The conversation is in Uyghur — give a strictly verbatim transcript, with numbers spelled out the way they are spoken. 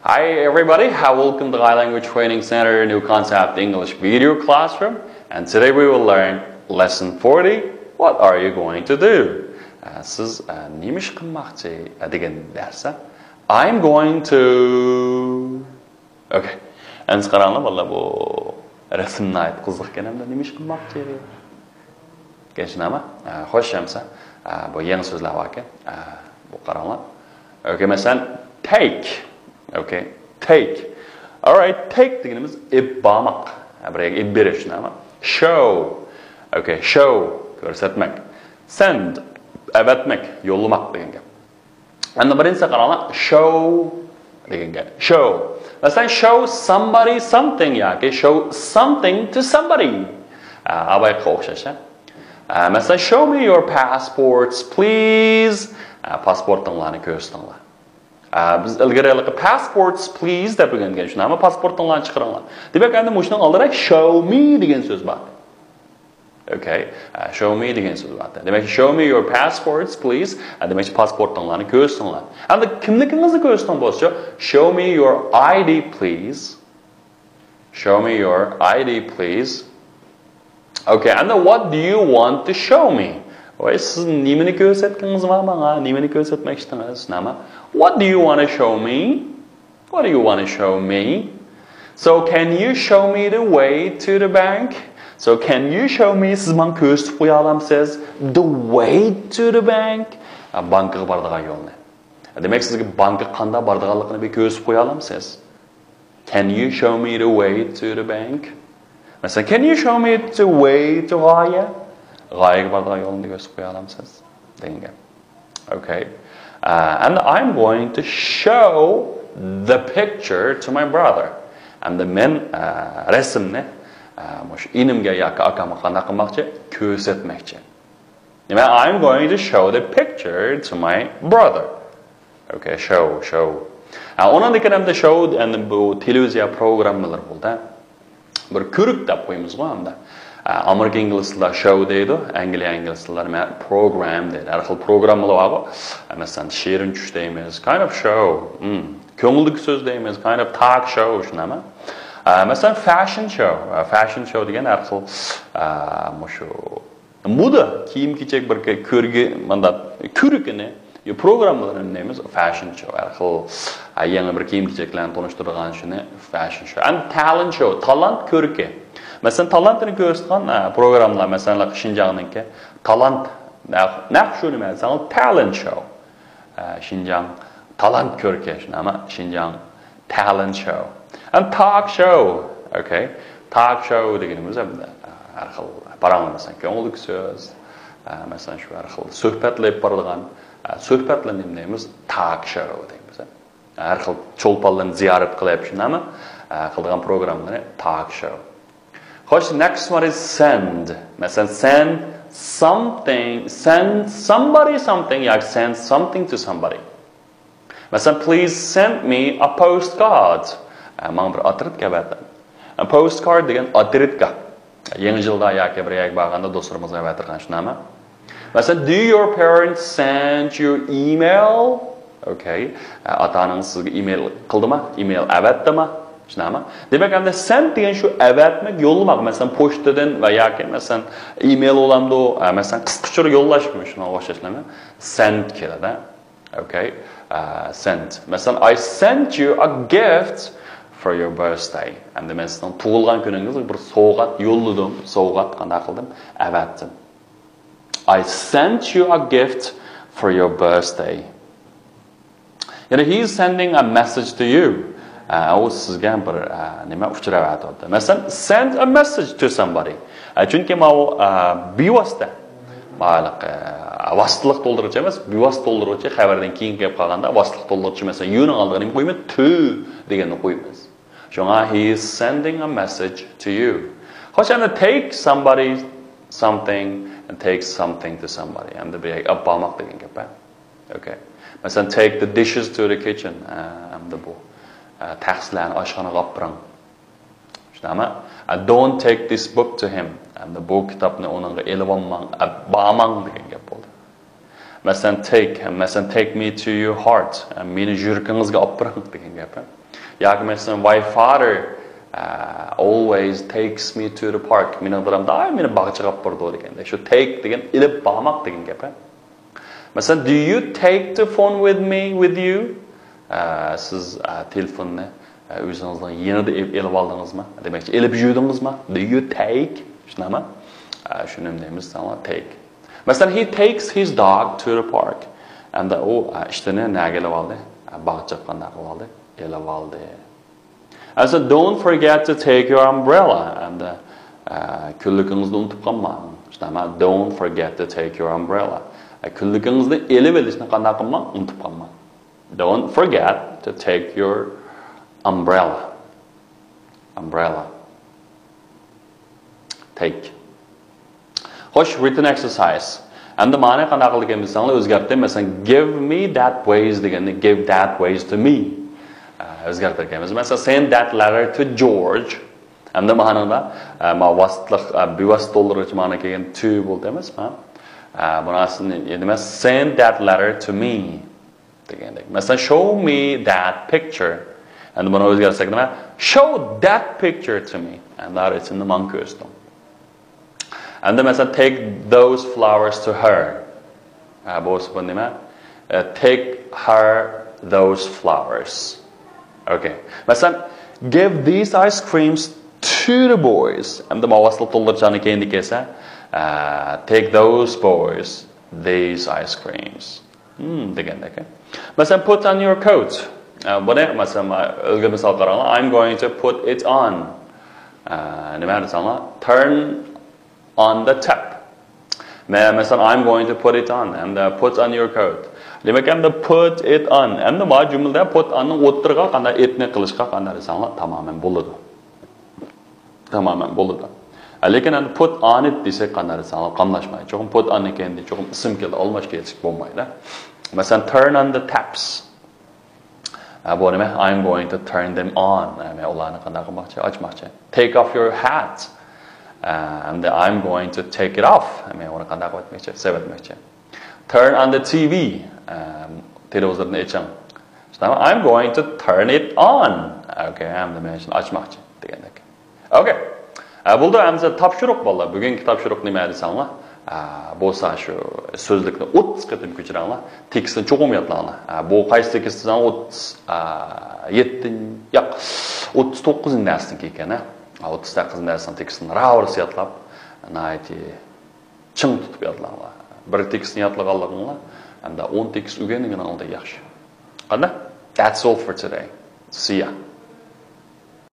Hi everybody, hi, welcome to Thai Language Training Center New Concept English Video Classroom. And today we will learn lesson forty. What are you going to do? Ә, сіз ә, нема іш қылмақчы ә, деген дәрісі. I'm going to. Okay. Әнсі қараңлар, балалар, бұл рәсім нағайт қызық екен, әмді нема іш қылмақчы. Кеншінама? Ә, хош, әмсі. Ә, бұл ең сөзлер бар екен. Ә, бұл қараңлар. Okay, мәсәлән, take. Okay, take. Alright, take дегеніміз іп бамақ. Ә, бір іп бере шынама. Show. Okay, show. Көрсетмек. Send. Әвәтмек. Yolламақ деген gap. Әмді бірінші қараңлар. Show деген gap. Show. Мәсәлән, show somebody something яки show something to somebody. Ә, абайға ұқсас. Ә, мәсәлән, show me your passports, please. Ә, паспортыңларны көрсетіңлер. Ә, біз ілгері passports, please деп үйренген шынама, паспортыңларны шықырыңлар. Демек, әмді мушының алдыра show me деген сөз бар. Okay, ә, show me деген сөз бар. Демек, show me your passports, please. Ә, демек, паспортыңларны көрсетіңлер. Әмді кімнікіңізді көрсетің болса, show me your I D, please. Show me your I D, please. Okay, and then what do you want to show me? Ой, сіз немені көрсеткіңіз бар маңа? Немені көрсетмекшісіңіз? Нама? What do you want to show me? What do you want to show me? So can you show me the way to the bank? So can you show me, сіз маған көрсетіп қоя аламсыз, the way to the bank? Ә, банкіге бардыған жолны. Демек, сізге банкіге қандай бардығанлығын бір көрсетіп қоя аламсыз? Can you show me the way to the bank? Мәсәлән, can you show me the way to ғайа? Ғайаға бардыған жолны көрсетіп қоя аламсыз? Деген gap. Okay. Uh, and I'm going to show the picture to my brother. Әмді мен ә, рәсімні ә, мүш, інімге яки акама қандай қылмақчы? Көрсетмекчі. Демек, I'm going to show the picture to my brother. Okay, show, show. Ә, онан да keyin әмді show, әмді бұл телевизия программалар болды. Бір көрік деп қоймыз ғой әмді. Ә, Америка, инглиз тілі show дейді, Англия, инглиз тілі мә program дейді. Әр қыл программалар бар ғой. Ә, мәсәлән, ширин түш дейміз, kind of show. М, көңілдік сөз дейміз, kind of talk show шынама. Ә, мәсәлән, fashion show. Ә, fashion show деген әр қыл ә, мүш, мода, киім-кешек бір ке- көрге, мында көрікіні, е, программаларын дейміз, fashion show. Әр қыл ә, яңа бір киім-кешеклерін таныстырған үшіні fashion show. And talent show, талант көркі. Мәсәлән, талантын көрсеткен ә, программалар, мәсәлән, Шинжаңныңки талант, нәқ, нәқ шуны мәсәлән, talent show. Ә, Шинжаң талант көркі, шынама, Шинжаң talent show. And talk show, okay. Talk show дегеніміз әмді, ә, әр қыл параңлар, мәсәлән, көңілдік сөз, ә, мәсәлән, шу әр қыл сөхбәтлеп барған, ә, сөхбәтлер дейміз, talk show дейміз. Әр қыл чолпанларын зиярат қылып, шынама, ә, қылған программалар talk show. Хош, next one is send. Мәсәлән, send something, send somebody something, яки send something to somebody. Мәсәлән, please send me a postcard. Ә, маңа бір открытка әвәтің. A postcard деген открытка. Яңы жылда яки бір яғы барғанда достарымызға әвәтірген шынама. Мәсәлән, do your parents send you email? Okay. Ә, ата-анаңыз сізге email қылды ма? Email әвәтті ма? Шынама. Демек, әмді send деген шу әвәтмек, yolламақ. Мәсәлән, почтадан ва яки, мәсәлән, email оламды, ә, мәсәлән, қысқаша yolлашмай, шуңа ұқсас нәме. Send келеді. Okay. Ә, send. Мәсәлән, I sent you a gift for your birthday. Әмді мен сіздің туылған күніңізге бір сауғат yolладым, сауғат қандай қылдым? Әвәттім. I sent you a gift for your birthday. Яғни, he is sending a message to you. Ә, ол сізге бір ә, неме ұшырап жатыр. Мәсәлән, send a message to somebody. Ә, чүнки мынау ә, бейвасыта. Байлық ә, васытылық толтырғыш емес, бейвасыта толтырғыш, хабардан кейін келіп қалғанда васытылық толтырғыш, мәсәлән, you-ның алдыға неме қоймайды, to дегенді қоймыз. Шуңа he is sending a message to you. Хош, әмді take somebody something and take something to somebody. Әмді бір алып бармақ деген gap. Okay. Мәсәлән, take the dishes to the kitchen. Ә, әмді бұл ә, тәхсілерін ашханаға алып барың. Шынама? Ә, don't take this book to him. Әмді бұл кітапны оныңға алып бармаң, ә, бармаң деген gap болды. Мәсәлән, take, мәсәлән, take me to your heart. Ә, мені жүрегіңізге алып барың деген gap. ياكى مەسىلەن، my father uh, always takes me to the park. مېنىڭ دادام دائىم مېنى باغچىغا ئاپىرىدۇ دېگەندەك. شۇ take دېگەن ئېلىپ بارماق دېگەن گەپ. مەسىلەن، do you take the phone with me, with you? ئە، سىز ئە، تېلېفوننى ئە، ئۆزىڭىزنىڭ يېنىدا ئېلىپ ئېلىپ ئالدىڭىزمۇ؟ دېمەكچى، ئېلىپ يۈردىڭىزمۇ؟ Do you take? شۇنداقمۇ؟ ئە، شۇنى دەيمىز، تامام، take. مەسىلەن، he takes his dog to the park. ئەمدى ئۇ ئە، ئىتىنى نەگە ئېلىپ ئالدى؟ ئە، باغچىغا قانداق قىلىپ ئالدى؟ ئېلىپ ئالدى. ئەمسە، don't forget to take your umbrella. ئەمدى ئە، كۈنلۈكىڭىزنى ئۇنتۇپ قالماڭ. شۇنداقمۇ؟ Don't forget to take your umbrella. ئە، كۈنلۈكىڭىزنى ئېلىپ ئېلىشنى قانداق قىلماڭ؟ ئۇنتۇپ قالماڭ. Don't forget to take your umbrella. Umbrella. Take. خوش، written exercise. ئەمدى مانا قانداق قىلىدىكەن دېسەڭلار، ئۆزگەرتتىم. مەسىلەن، give me that vase دېگەننى give that vase to me. ئە، ئۆزگەرتىدىكەنمىز. مەسىلەن، send that letter to George. ئەمدى مانا، ئە، ما ۋاسىتىلىق، ئە، بىۋاسىتە تولدۇرغۇچ مانا كەلگەن to بولدى ئەمەسمۇ؟ ئە، بۇنىڭ ئاستىدا نېمە؟ Send that letter to me دېگەندەك. مەسىلەن، show me that picture. ئەمدى بۇنى ئۆزگەرتسەك نېمە؟ Show that picture to me. ئەمدى رەسىمنى ماڭا كۆرسىتىڭ. ئەمدى مەسىلەن، take those flowers to her. ئە، بولسا بۇ نېمە؟ ئە، take her those flowers. Okay. مەسىلەن، give these ice creams to the boys. ئەمدى ما ۋاسىتىلىق تولدۇرۇش جانى كەينىدە كەلسە، ئە، take those boys these ice creams. Hmm، دېگەندەك. مەسىلەن، put on your coat. ئە، بۇنى، مەسىلەن، ئىلگىرى مىسال قاراڭلار. I'm going to put it on. ئە، نېمە دېسەڭلار؟ Turn on the tap. مە-، مەسىلەن، I'm going to put it on. ئەمدى put on your coat. دېمەك، ئەمدى put it on. ئەمدى ما جۈملىدە put on نىڭ ئوتتۇرىغا قانداق it نى قىلىشقا قانداق دېسەڭلار، تامامەن بولىدۇ. تامامەن بولىدۇ. لېكىن ئەمدى put on it دېسەك قانداق دېسەڭلار، قاملاشمايدۇ. چوقۇم put on نى كەينىدە چوقۇم ئىسىم كېلىدۇ، ئالماش كېلىشكە بولمايدۇ. مەسىلەن، turn on the taps. ئە، بۇ نېمە؟ I'm going to turn them on. ئە، مەن ئۇلارنى قانداق قىلماقچى؟ ئاچماقچى. Take off your hat. ئە، ئەمدى I'm going to take it off. ئە، مەن ئۇنى قانداق قىلىۋەتمەكچى؟ سېلىۋەتمەكچى. Turn on the T V. ئە، تېلېۋىزورنى ئېچىڭ. شۇنداقمۇ؟ I'm going to turn it on. Okay، ئەمدى مەن شۇنى ئاچماقچى دېگەندەك. Okay. ئە، بولدى، ئەمدى تاپشۇرۇق بالىلار. بۈگۈنكى تاپشۇرۇق نېمە دېسەڭلار؟ ئە، بولسا شۇ سۆزلۈكنى ئوتتۇز قېتىم كۆچۈرۈڭلار. تېكىستنى چوقۇم يادلاڭلار. ئە، بۇ قايسى تېكىست دېسەڭلار، ئوتتۇز يەتتىنچى، ياق، ئوتتۇز توققۇزىنچى دەرستىن كېلىكەن، ھە؟ ئوتتۇز سەككىزىنچى دەرسنىڭ تېكىستىنى راۋۇرۇس يادلاپ، ناھايىتى چىڭ تۇتۇپ يادلاڭلار. بىر تېكىستنى يادلىغانلىقىڭلار، ئەمدى ئون تېكىست ئۆگەنگىنىڭدەك ياخشى. قانداق؟ That's all for today. See ya.